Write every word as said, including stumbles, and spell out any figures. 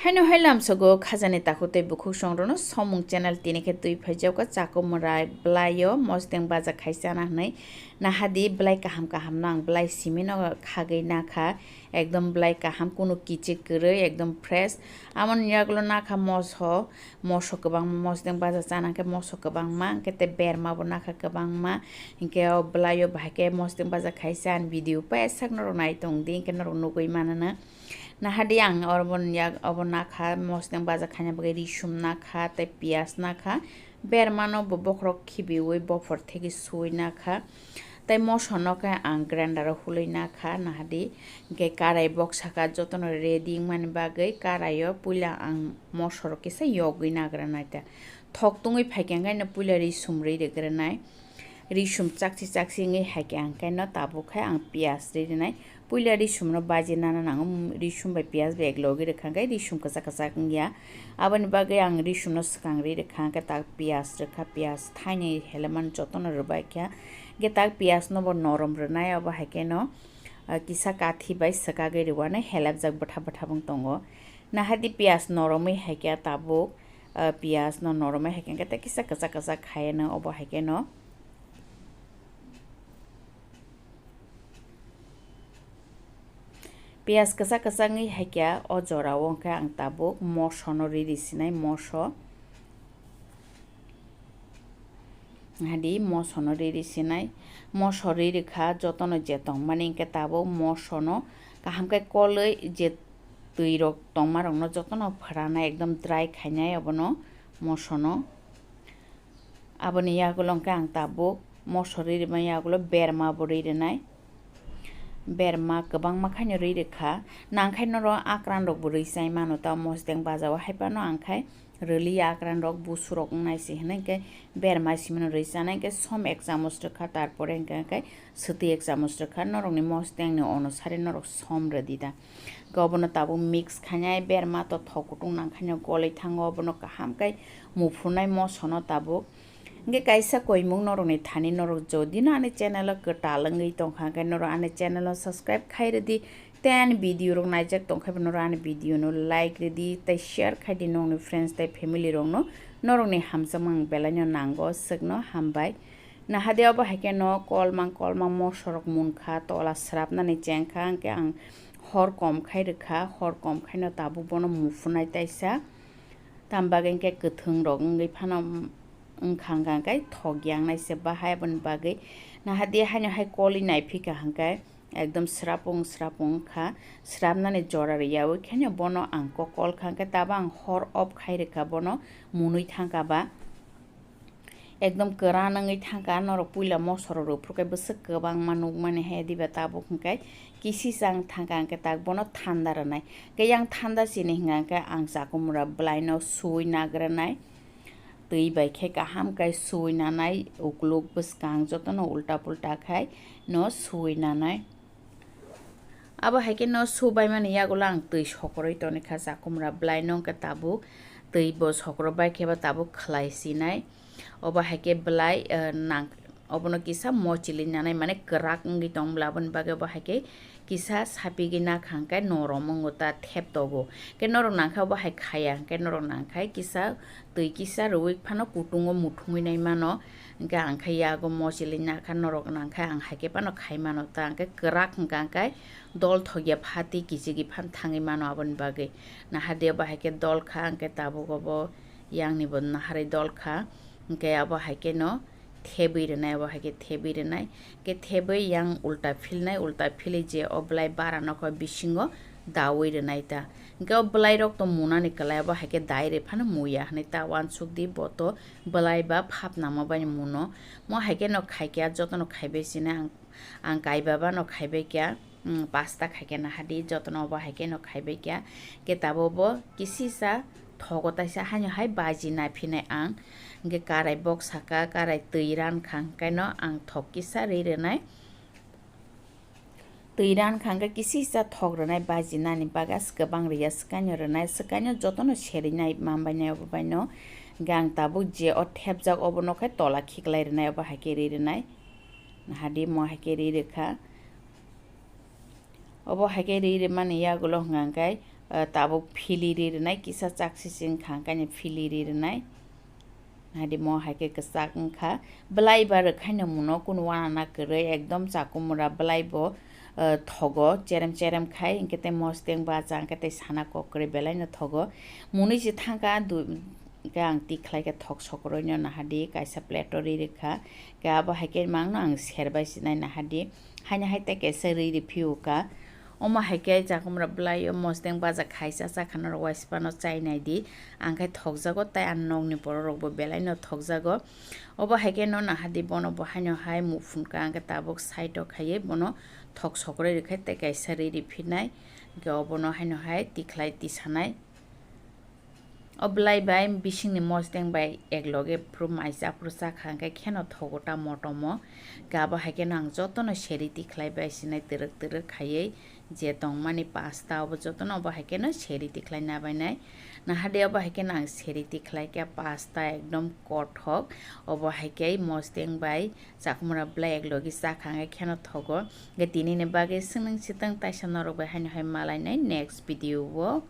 Haino hai lamsogo khajani takhuk tei bukhuk songrokno somung channel tini khe twi phaijakgo chakumrai bwlaio mosdeng baja khai chana hwnwi. Nahadi bwlai kaham kaham no ang bwlai simi no khagwi nakha, ekdom bwlai kaham kunu kichik kwrwi ekdom fresh. Amoni yagulo nakha moso, moso kwbangma mosdeng baja chana khe moso kwbangma, hwnkhe tei berma bo nakha kwbangma, hwnkhe o bwlaio bahai khe mosdeng baja khai chan video paisa norok nai tongdi, hwnkhe norok nugwi manana. Nahadi ang oro boni yak obo nakha, mosdeng baja khaina bagwi risum nakha, tei piyaj nakha, bermano bo bokhorok khibiwi bophor thegi suwi nakha, tei mosono khe ang grinder o hulwi nakha. Nahadi hwnkhe karai bok saka jotono ready wngmani bagwi karaio puila ang mosorok kisa yogwi nagra naita. Thok tungwi phaikha hwnkhe no puila risum rwi rwgwrwnai. Risum chakchi chakchi wngwi haikhe ang khe no tabuk khe ang piyaj rwi rwnai. Puila risum no baji nana nango, risum bai piyaj bai eklogi rwkha khe risum kwchak kwchak wngya. Aboni bagwi ang risum no swkang rwi rwkha khe tak piyaj rwkha, piyaj thaini helemani jotono rwbaikha. Hwnkhe tak piyaj no bo norom rwnai, obo haikhe no, ah, kisa kathi bai swkagwi rwani helapjak bwthap bwthap wng tongo. Nahadi piyaj noromwi haikhe tabuk, ah, piyaj no noromwi haikhe hwnkhe tei kisa kwchak kwchak khaiwi no obo haikhe no. Piyaj kwchak kwchak wngwi haikhe o jorao hwnkhe ang tabuk moso no riri sinai, moso. Hadi moso no riri sinai, moso riri kha jotono je tongmani hwnkhe tabuk moso no kaham khe kolwi je twi rok tongma rok no jotono phwranai, ekdom dry khainai obono moso no. Aboni yagulo hwnkhe ang tabuk moso rwi rwmani yagulo berma bo rwi rwnai. Berma kwbangma khaino rwi rwkha. Nangkhai norok akran rokbo rwi chai mano ta mosdeng baja o, hai phano ang khai rwliya akran rok busu rok wngnai se hwnwi hwnkhe berma simino rwi chanai hwnkhe som ek chamoch rwkha, tarpore hwnkhe hwnkhe swtwi ek chamoch rwkha. Norokni mosdengni onusari norok som rwdi da. Hwnkhe obono tabuk mix khainai, berma to thok kutung nangkhaino golwi thango, obono kaham khe muphunai mosono tabuk. Hwnkhe kaisa koimung norokni thani norok jodi no ani channel o kwtal wngwi tongkha, hwnkhe norok ani channel o subscribe khai rwdi, tei ani video rok naijak tongkha, norok ani video no like rwdi tei share khaidi nokni friends tei family rokno, norokni hamjakmung belaino nango, swkno hambai. Nahadi obo haikhe no kolmang kolmang mosorok munkha, tola swrapnani chengkha, hwnkhe ang hor kom khai rwkha, hor kom khaino tabuk bono muphunai taisa. Tamo bagwi hwnkhe kwthwng rok wngwi phano wngkha, hwnkha hwnkhe thok yangnai se bahai, aboni bagwi nahadi haino hai kolwi naiphikha hwnkhe ekdom swrapung swrapung wngkha, swrapnani jora rwyawi khaino bono ang kokol kha, hwnkhe tabuk ang hor off khai rwkha bono munwi thangkha ba. Ekdom kwran wngwi thangkha, norok puila mosorok rwphuru khe bwswk kwbangma nukmani hai diba tabuk hwnkhe kisisa wng thangkha, hwnkhe tak bono thanda rwnai. Hwnkhe yang thanda sini hwnkha hwnkhe ang chakumra bwlaino suwi nagranai. Twi bai khe kaham khe suwi nanai, ukluk bwskang jotono ulta pulta khai no suwi nanai. Abo hai khe no subaimani yagulo ang twi sokorwi tonikha chakumra bwlaino, hwnkhe tabuk twi bo sokorbai khe bo tabuk khlai sinai. Obo hai khe bwlai, eh, nang, obono kisa mochilwi nanai, mane kwrak wngwi tong bwla, aboni bagwi obo hai khe kisa sapigwi nakha hwnkhe norom wngo ta thep togo. Hwnkhe norok nangkha obo hai khaya hwnkhe norok nangkha kisa twi kisa rwui phano kutungo muthungwi nai mano. Hwnkhe ang khe yago mochilwi nakha, norok nangkha ang hai khe phano khai mano ta, hwnkhe kwrak hwnkha hwnkhe dol thokya phati kichigwi phan thangwi mano, aboni bagwi nahadi obo hai khe dol kha, hwnkhe tabuk obo yangni bo naharwi dol kha, hwnkhe abo hai khe no thebwi rwnai, abo hai khe thebwi rwnai, khe thebwi yang ulta philnai, ulta philwi je o bwlai bara nokha bisingo daui rwnai ta. Hwnkhe o bwlai rok to munani kwlai, abo hai khe dai rwi phano muya hwnwi ta uansuk di, bo to bwlai ba phap nangma bai muno. Mo hai khe no khai khe jotono khaibai sinai ang, ang kaiba ba no khaibai khe. Pasta khai khe nahadi jotono obo hai khe no khaibai khe, khe tabuk bo kisisa thogo taisa haino hai baji nai phinai ang, hwnkhe karai bok saka karai twi ran kha hwnkhe no ang thok kisa ri rwnai, twi ran kha hwnkhe kisisa thok rwnai baji nani bagwi as kwbang riya swkaino rwnai, swkaino jotono serwi nai manbai nai obo bai no, hwnkhe ang tabuk je o thepjak obono khai tola khiklai rwnai obo hai khe ri rwnai, nahadi mo hai khe ri rwkha. Obo hai khe ri rwmani yagulo hwnkha hwnkhe ah, tabuk phili ri rwnai, kisa chak sisi wngkha, hwnkhe ani phili ri rwnai. Naidi mo hai khe kwchak wngkha. Belai ba rwkhaino muno kunu uanana kwrwi, ekdom chakumura belai bo, ah, thogo, cherem cherem khai, hwnkhe tei mosteng baja, hwnkhe tei sana kok kwrwi belaino thogo. Munui se thangkha, du-, hwnkhe ang tikhlai khe thok sokroino nahadi, kaisa plate-o ri rwkha. Hwnkhe abo hai khe mangno ang serbai sinai nahadi. Haino hai tei kaisa ri riphiuka. Omo hai khe chakumura belai o mosteng baja khaisa chakha norok uaisukmano chai naidi. Ang khe thokjago tei ang nokni borok rokbo belaino thokjago. Obo hai khe no nahadi bono bo haino hai muphunka ang khe tabuk side o khaiwi bono thok sokroi rwkhe tei kaisa ri riphinai. Hwnkhe obono haino hai tikhlai tisanai. O belai bai bisingni mosteng bai ekloge phuru maisa phuru chakha hwnkhe kheno thogo ta motomo. Hwnkhe abo hai kheno ang jotono seri tikhlai bai sinai twrwk twrwk khaiwi je tongmani pasta obo jotono obo hai kheno seri tikhlai nabainai. Nahadi obo hai kheno ang seri tikhlai khe pasta ekdom kothok. Obo hai khe mosteng bai chakumura belai eklogi chakha hwnkhe kheno thogo. Hwnkhe tinini bagwi swngnang sitwng taisa norok bai haino hai malainai next video o.